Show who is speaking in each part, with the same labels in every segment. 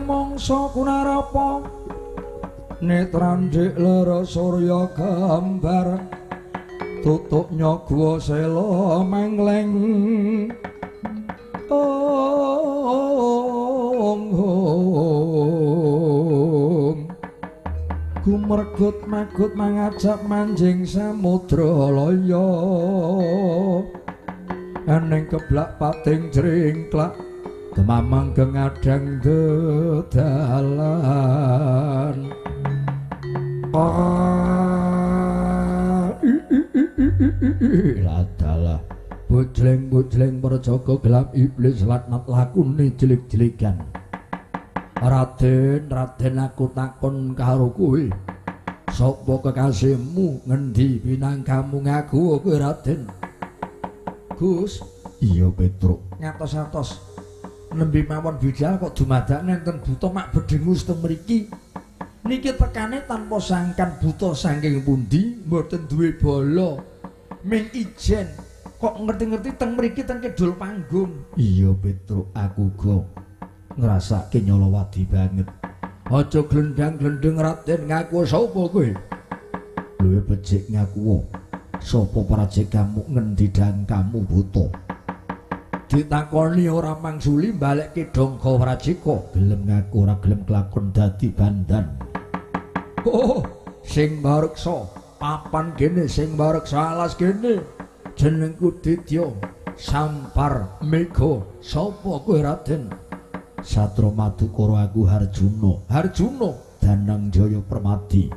Speaker 1: mangsa kunarapa netrandik lara surya gambar tutuk nyagwa sela mangleng ong gumergut magut mangajak manjing samudra laya eneng keblak pating jringklak temamang gengadang dedalan. Ladalah bojleng-bojleng perjaka gelap iblis laknat lakune jelik-jelikan. Raden, Raden aku takon karo kowe. Sapa kekasihmu ngendi pinangkamu ngaku kowe Raden? Gus, iya Petruk. Ngatos-atos nembe mawon bidal kok dumadak nenten buta mak bedhengus teng mriki. Niki tekane tanpa sangkan buta saking pundi, mboten duwe bala. Ming ijen kok ngerti-ngerti teng mriki teng kidul panggung. Iya Petruk, aku uga ngrasake nyolowadi banget. Aja glendang-glendeng Raden, ngaku sapa kowe? Luwih becik ngaku sapa prajekamu ngendi dangkamu buta. Ditakoni ora mangsuli balekke dongko prajeka, gelem ngaku ora gelem kelakon dadi bandan. Oh, sing mbreksa papan kene, sing mbreksa alas kene. Jenengku Ditya Sampar Mega. Sapa kowe Raden? Satro Madukara aku Harjuna. Harjuna Danang Jaya Permadi.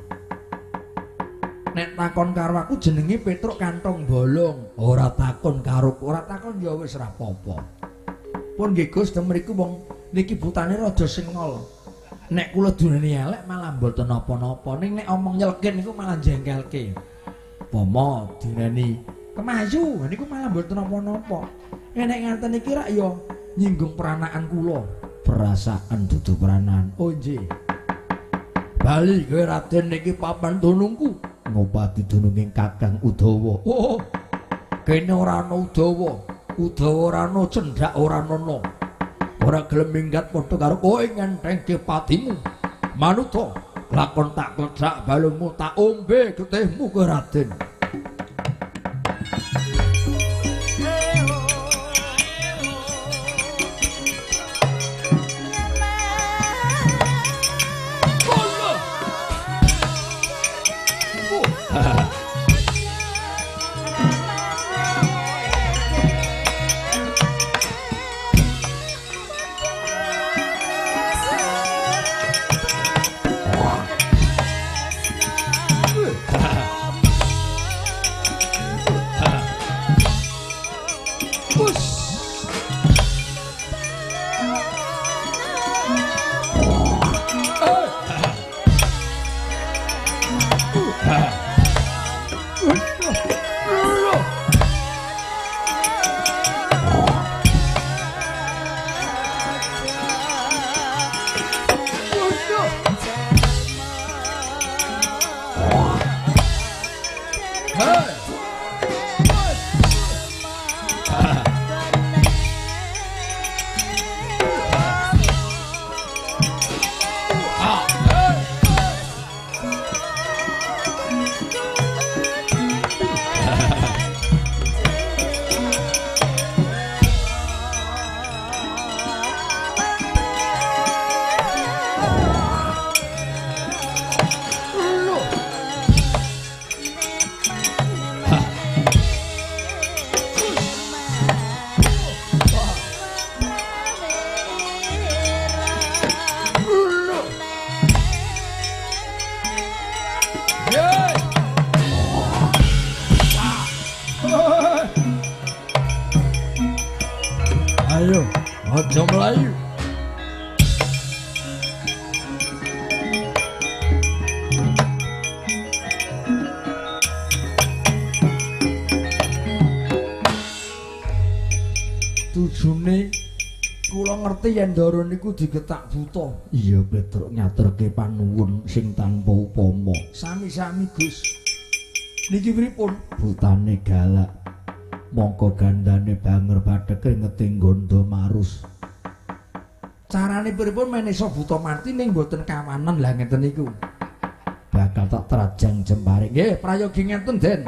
Speaker 1: Nek takon karo aku jenenge Petruk Kantong Bolong. Ora takon karo, ora takon ya wis ora apa-apa. Pun nggih Gus, teng mriku wong niki butane rada sengol. Nek kula dunene elek malah mboten napa-napa. Ning nek omong nyelkin niku malah jengkelke. Pomo dineni kemayu niku malah mboten napa-napa. Nek ngaten iki rak ya nyinggung peranaan kula. Perasaan dudu peranaan. Oh nggih. Bali kowe Raden niki papan dunungku. Ngopati dununging Kakang Udawa. Oh, kene ora ana Udawa. Udawa ora ana, cendhak ora ana. Ora gelem minggat padha karo kowe ngenthengke patimu. Manuta, lakon tak kledhak balungmu tak ombe getihmu kowe Raden. Ayo, aja mlayu. Tujune kula ngerti yen ndara niku digetak buta. Iya, Petruk nyaturke panuwun sing tanpa upama. Sami-sami, Gus. Niki pripun? Butane galak. Mongko gandane banger patheke ngeting gondo marus. Carane pripun men iso buta mati ning mboten kawanan lah ngeten niku. Bakal tak trajang jempare. Nggih, prayogi ngenten, Den.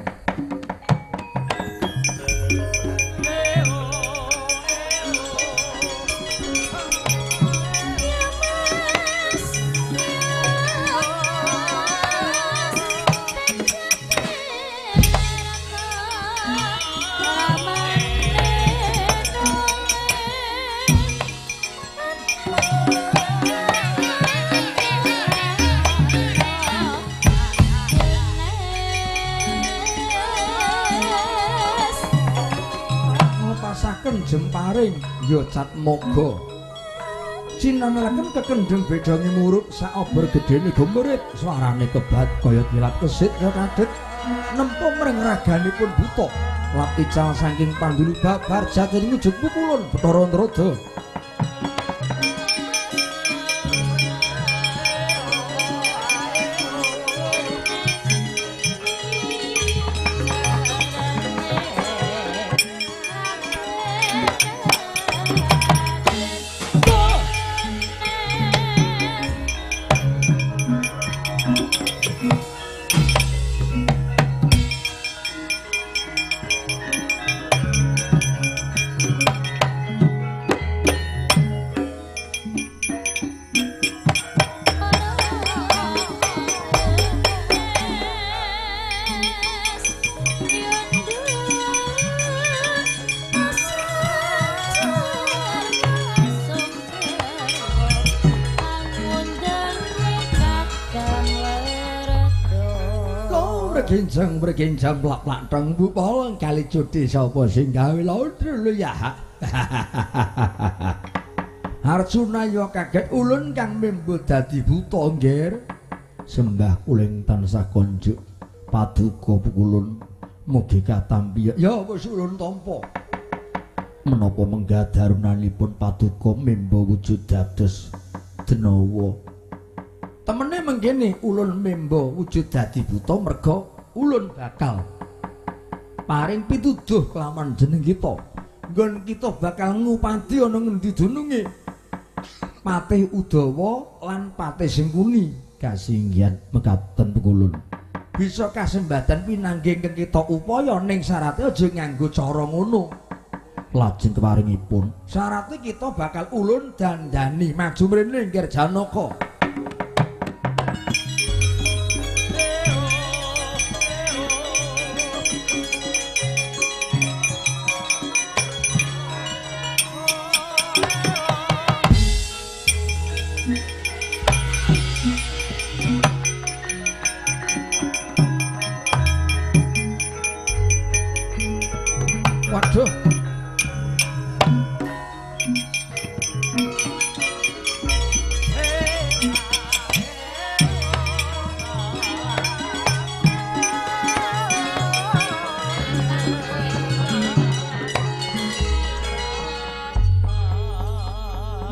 Speaker 1: Jemparing ya Catmoga cinanelaken kekendheng bedhange murup saober gedhene gemurit suarane kebat kaya kilat kesit kaya kadhet nempo mring raganipun buta lap ical saking pandulu babar jatining wujud pukulun Bathara Antarada. Bergenjang bergenjang plak-plak teng bupol kali judi sapa sing gawe lodro ya. Arjuna ya kaget ulun kang membo dadi buta nggir. Sembah kuling tansah konjuk paduka pukulun mugi katampi ya wis ulun tampa. Menapa menggah darunanipun paduka membo wujud dados denawa. Temene mengkene ulun membo wujud dadi buta merga ulun bakal paring pituduh kelawan jeneng kita. Nggon kita bakal ngupati ana ngendi dununge Patih Udawa lan Patih Sengkuni. Kasinggihan mekaten pukulun. Bisa kasembadan pinanggih ingkang kita upaya ning syarate aja nganggo cara ngono. Lajeng keparingipun syarate kita bakal ulun dandani maju mrene Ngger Janaka. Waduh.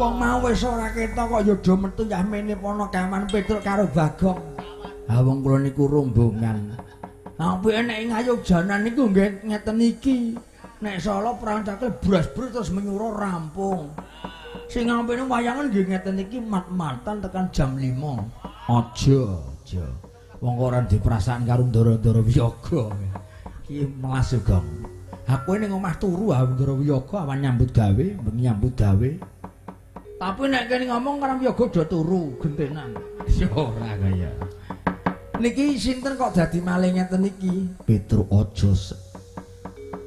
Speaker 1: Wong mau wis ora ketok kok ya do metu yah mene Ponokawan Petruk karo Bagong. Ha wong kula niku rombongan. Apike nek Ngayogjanan niku nggih ngeten iki. Nek Solo perang cakil bras-brus terus menyura rampung. Sing ngampene wayangan nggih ngeten iki mat-matan tekan jam 5. Aja, aja. Wong kok ora diperasaan karo Ndara-ndara Wiyaga. Iki melas yo, Gong. Aku ning omah turu ha Ndara Wiyaga awan nyambut gawe, bengi nyambut gawe. Tapi nek kene ngomong karo Wiyaga do turu gentenan. Ya ora kaya. Niki sinten kok dadi maling ngeten iki? Petruk aja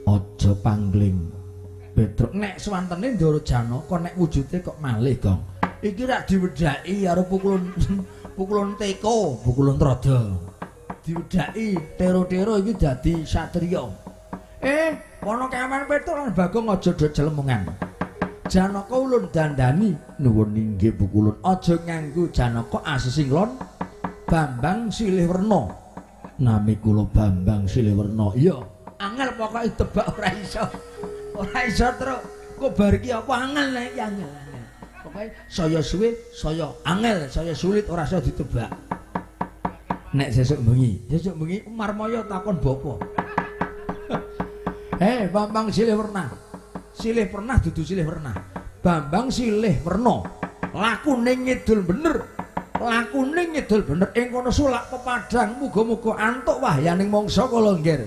Speaker 1: aja pangling. Petruk nek swantene Ndara Janaka nek wujude kok malih, Gong. Iki rak diwedhaki karo pukulun pukulun teko, pukulun trada. Diwedhaki tero-tero iki dadi satriya. Ponokawan Petruk lan Bagong aja do jelemongan. Janaka ulun dandani nuwun inggih pukulun aja nganggo Janaka asisinglon Bambang Silihwerna. Nami kula Bambang Silihwerna. Iya, angel pokoke tebak ora iso. Ora iso truk. Kok bar iki apa angel nek iki angel. Pokoke saya suwe, saya angel, saya sulit ora iso ditebak. Nek sesuk bengi Marmoyo takon bapa. Bambang Silihwerna. Silih pernah dudu Silihwerna. Bambang Silihwerna. Lakune ngidul bener. Lakune ngidul bener ing kono sulak pepadang muga-muga antuk wahyaning mangsa kala nggir.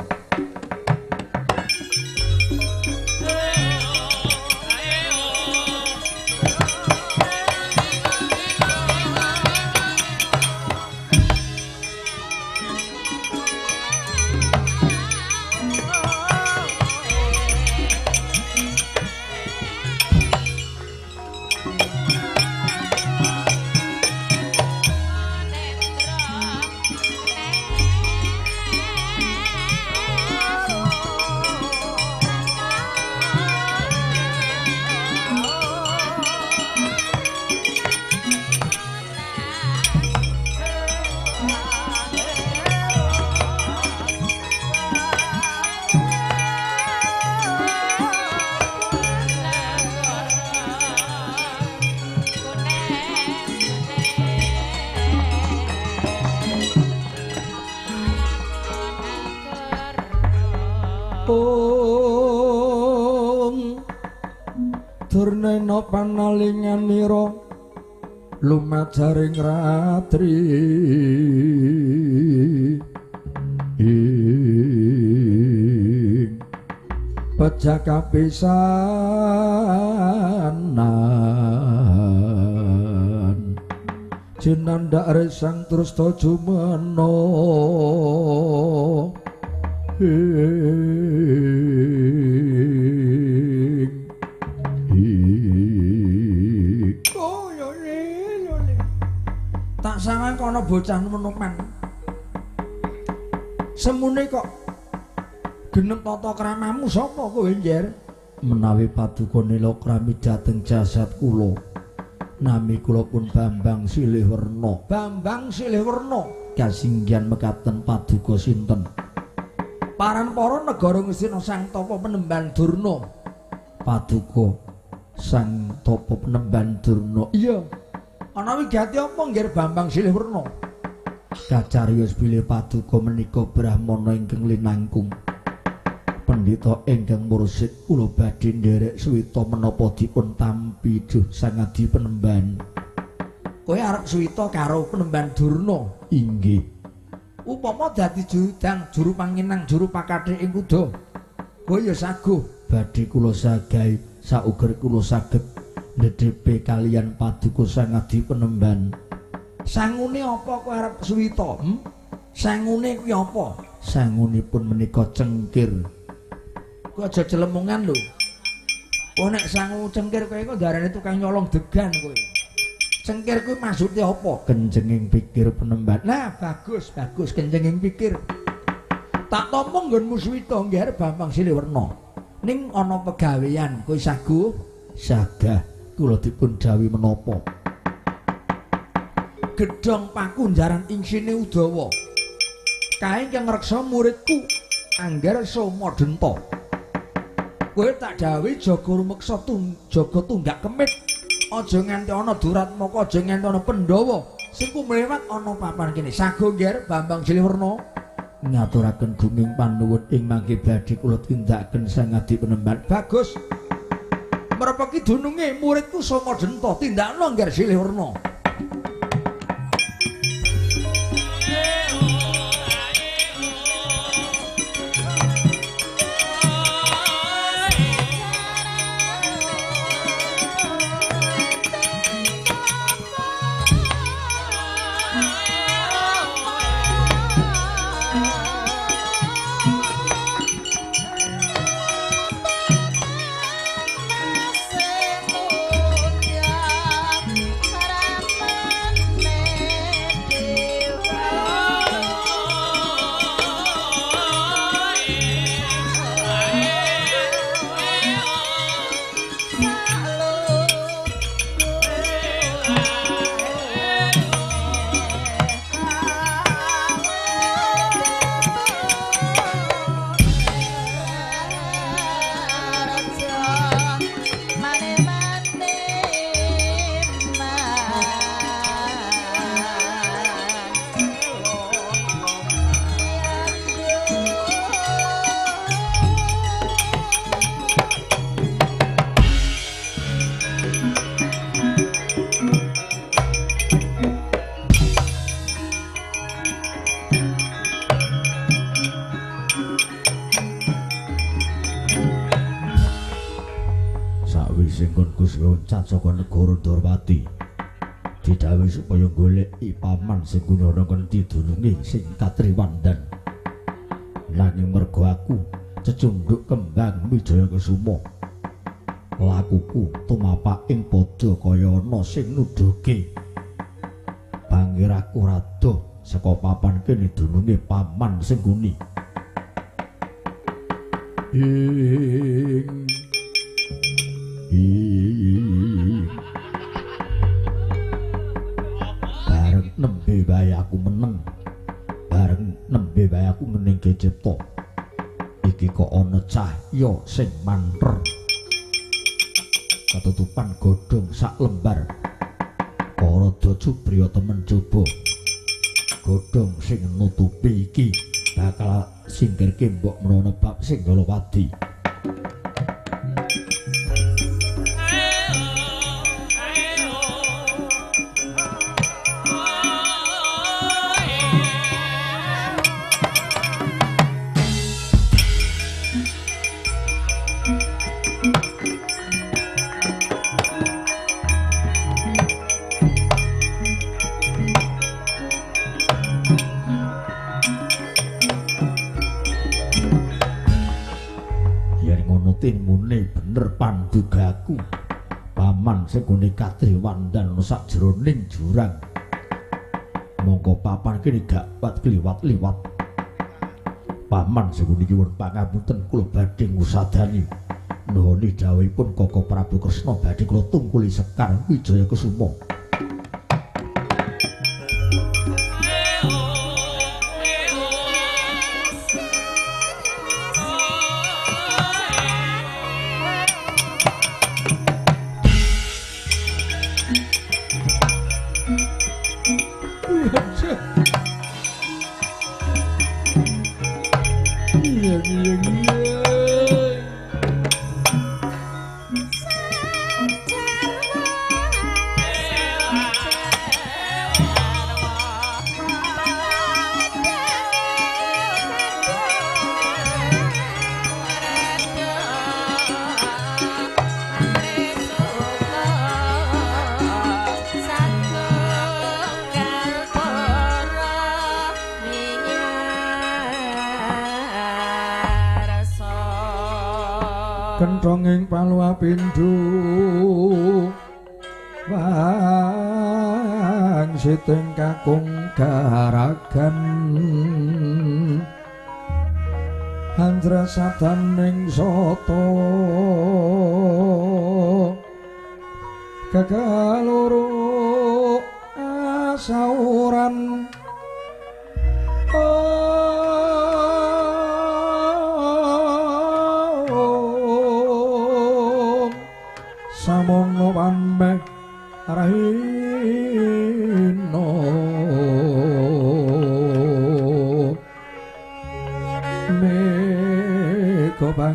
Speaker 1: Durnena panalinganira lumajaring ratri ing pejah kapisanan jinandak resang terus ta jumena tak sawang kono bocah menuman semune kok genep tata kramamu sapa kowe njer? Menawi paduka nila krami dhateng jasad kula, nami kula pun Bambang Silihwerna. Bambang Silihwerna kasinggihan mekaten paduka sinten? Paran para negara Ngastina Sang Tapa Penemban Durna. Paduka Sang Tapa Penemban Durna. Iya. Ana wigati apa nggih Bambang Silihwerna? Kacariyos bilih paduka menika brahmana ingkang linangkung pendhita ingkang mursid kula badhe nderek suwita menapa dipun tampi duh Sang Adi Penemban. Kowe arep suwita karo Penemban Durna? Inggih. Upama dadi jurudang juru panginang juru pakathe ing kuda, kowe ya saguh. Badhe kula sagahi sauger kula saged ndhedhepe kaliyan paduka Sang Adi Penemban. Sangune apa kowe arep suwita? Sangune kuwi apa? Sangunipun menika cengkir. Kowe aja jelemungan lho. Kowe nek sangu cengkir kowe iku darane tukang nyolong degan kowe. Cengkir kuwi maksude apa? Kenjenging pikir Penemban. Nah, bagus, bagus kenjenging pikir. Tak tampa nggonmu suwita nggih Bambang Silihwerna. Ning ana pegawean kowe saguh? Sagah. Kula dipun dawuhi menapa? Gedhong pakunjaran ing sine Udawa. Kae ingkang ngreksa muridku Angger Soma Denta. Kowe tak dawuhi jaga rumeksa jaga tunggak kemit. Aja nganti ana Duratmaka, aja nganti ana Pandhawa sing kumlewat ana papan kene. Sago nggih Bambang Silihwerna. Ngaturaken guming panuwun ing mangke badhe kula tindakaken Sang Adi Penemban. Bagus. Merepeki dununge muridku Soma Denta, tindakno nggih Silihwerna.
Speaker 2: Sarap.
Speaker 1: nggonku loncat saka negara Ndorowati. Didhawuhi supaya goleki paman sing ana ngendi dununge sing katriwandan. Nanging mergo aku cecunduk kembang Wijaya Kesuma, lakuku tumapak ing padha kaya ana sing nuduhke. Pangiraku radoh saka papan kene dununge paman sing guni. Ing bareng nembe wae aku meneng, bareng nembe wae aku ngeningke cipta. Iki kok ana cahya sing manter, ketutupan godhong sak lembar. Parada cubriya temen coba godhong sing nutupi iki bakal singkirke mbok menawa bab Singgalawadi. Tinmune bener pandugaku, paman sing gone katriwandan sakjroning jurang. Mongko papan kene gak kuat kliwat-liwat. Paman sing gone nyuwun pangapunten kula badhe ngusadani. Nuhuni dawuhipun Koko Prabu Kresna badhe kula tungkuli Sekar Wijaya Kesuma. Kenthonging paluapindhu wangsiting kakung garagan handrasadaning sata gagal loro asauran. Samono pameh rahina mega.